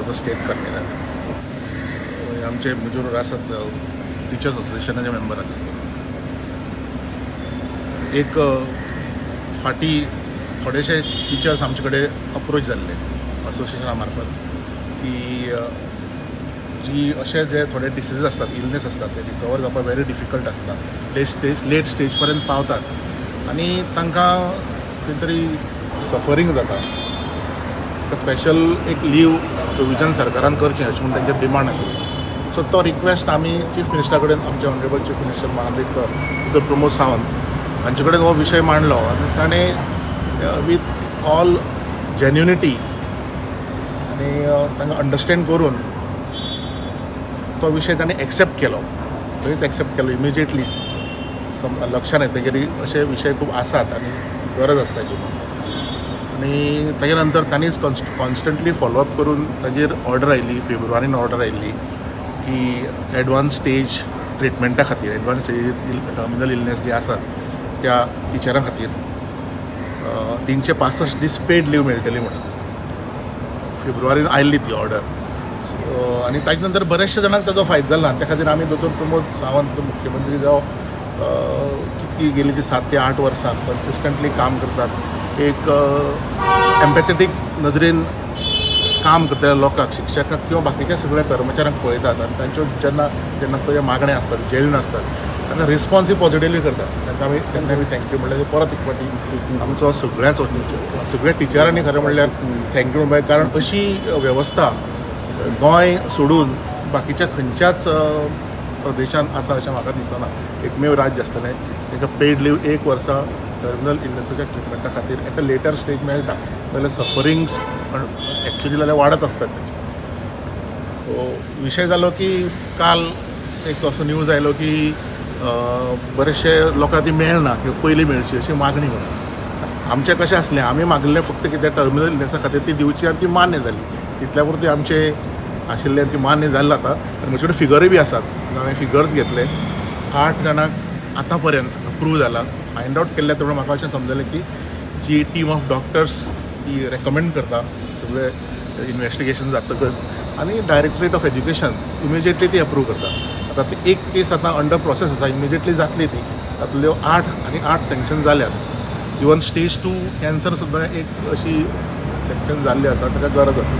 बोर्डाचो state convener. आमचे म्हजे आसात टिचर्स असोसिएशनाचे मेंबर आसात. एक फाटीं थोडेशे टिचर्स आमचे कडेन अप्रोच जाल्ले असोसिएशना मार्फत की जी अशे जे थोडे डिसीज आसतात, इलनेस आसतात, ते रिकवर जावपाक व्हेरी डिफिकल्ट आसता, लेट स्टेज पर्यंत पावतात आनी तांकां खंय तरी सफरींग जाता. स्पेशल एक लीव प्रोविजन सरकारान करचें अशें म्हूण तांचें डिमांड आशिल्लें. सो तो रिक्वेस्ट आमी चीफ मिनिस्टरा कडेन, आमचे honourable chief minister Mahadev doctor Pramod Sawant हांचे कडेन हो विशय मांडलो आनी ताणें विथ ऑल जेन्युनिटी आनी तांकां अंडरस्टँड करून तो विशय ताणें एक्सेप्ट केलो. थंयच एक्सेप्ट केलो इमिजिएटली. लक्षान येतकीर अशे विशय खूब आसात आनी गरज आसा ताची म्हणून. आनी ताजे नंतर तांणीच कॉन्स्टंटली फॉलोअप करून ताजेर ऑर्डर आयली, फेब्रुवारीन ऑर्डर आयिल्ली की एडवान्स स्टेज ट्रिटमेंटा खातीर, एडवान्स स्टेज टर्मिनल इलनेस जी आसात त्या टिचरां खातीर 365 दीस पेड लीव मेळटली म्हणून फेब्रुवारीन आयिल्ली ती ऑर्डर. आनी ताजे नंतर बरेचशे जाणांक ताजो फायदो जाला. त्या खातीर आमी दोतोर प्रमोद सावंत मुख्यमंत्री जावं कितकी गेली ती 7 ते 8 वर्सां कन्सिस्टंटली काम करतात, एक एम्पॅथेटीक नदरेन काम करतल्या लोकांक, शिक्षकांक किंवा बाकीच्या सगळ्या कर्मचाऱ्यांक पळयतात आनी तांच्यो जेन्ना जेन्ना त्यो मागण्यो आसतात, जेन्यून आसतात, तांकां रिस्पॉन्सूय पॉजिटिवली करतात. तांकां आमी thank you म्हणल्यार परत एक फावटी आमचो सगळ्यांचो, सगळ्या टिचरांनी खरें म्हणल्यार thank you म्हणपाक, कारण अशी वेवस्था गोंय सोडून बाकीच्या खंयच्याच प्रदेशांत आसा अशें म्हाका दिसना. एकमेव राज्य आसतलें तांकां पेड लीव एक वर्सा टर्मिनल इलनेसाच्या ट्रिटमेंटा खातीर एट अ लेटर स्टेज मेळटा, जाल्यार सफरिंग्स एक्चुली जाल्यार वाडत आसतात ताचे. सो विशय जालो की काल एक असो न्यूज आयलो की बरेचशे लोकांक ती मेळना किंवा पयलीं मेळची अशी मागणी म्हणून. आमचें कशें आसलें, आमी मागिल्लें फक्त कितें, टर्मिनल इलनेसा खातीर ती दिवची आनी ती मान्य जाली. तितल्या पुरती आमचे आशिल्लें आनी ती मान्य जाल्लें. आतां आनी म्हजे कडेन फिगरूय बी आसात. हांवें फिगर्स घेतले. 8 जाणांक आतां पर्यंत अप्रूव जाला. फायंड आवट केल्ल्या प्रमाणे म्हाका अशें समजलें की जी टीम ऑफ डॉक्टर्स ती रेकमेंड करता सगळे इन्वेस्टिगेशन जातकच आनी डायरेक्टरेट ऑफ एज्युकेशन इमिजिएटली ती अप्रूव करता. आतां ती एक केस आतां अंडर प्रोसेस आसा, इमिजिएटली जातली ती. तातूंतल्यो 8 आनी 8 सँक्शन जाल्यात. इवन स्टेज 2 कॅन्सर सुद्दां एक अशी सँक्शन जाल्ली आसा, ताका गरज आसा.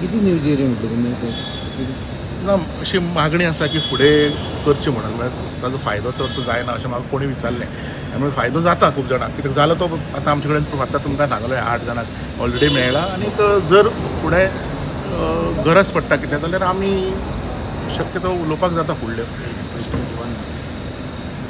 किती न्यूज येयली म्हटलं तुमी ते? ना, अशी मागणी आसा की फुडें करची म्हणून. म्हळ्यार ताजो फायदो चडसो जायना अशें म्हाका कोणी विचारलें. त्यामुळे फायदो जाता खूब जाणांक, कित्याक जालो तो आतां आमचे कडेन आतां तुमकां सांगलें, 8 जाणांक ऑलरेडी मेळ्ळा. आनीक जर फुडें गरज पडटा कितें जाल्यार आमी शक्यतो उलोवपाक जाता फुडले.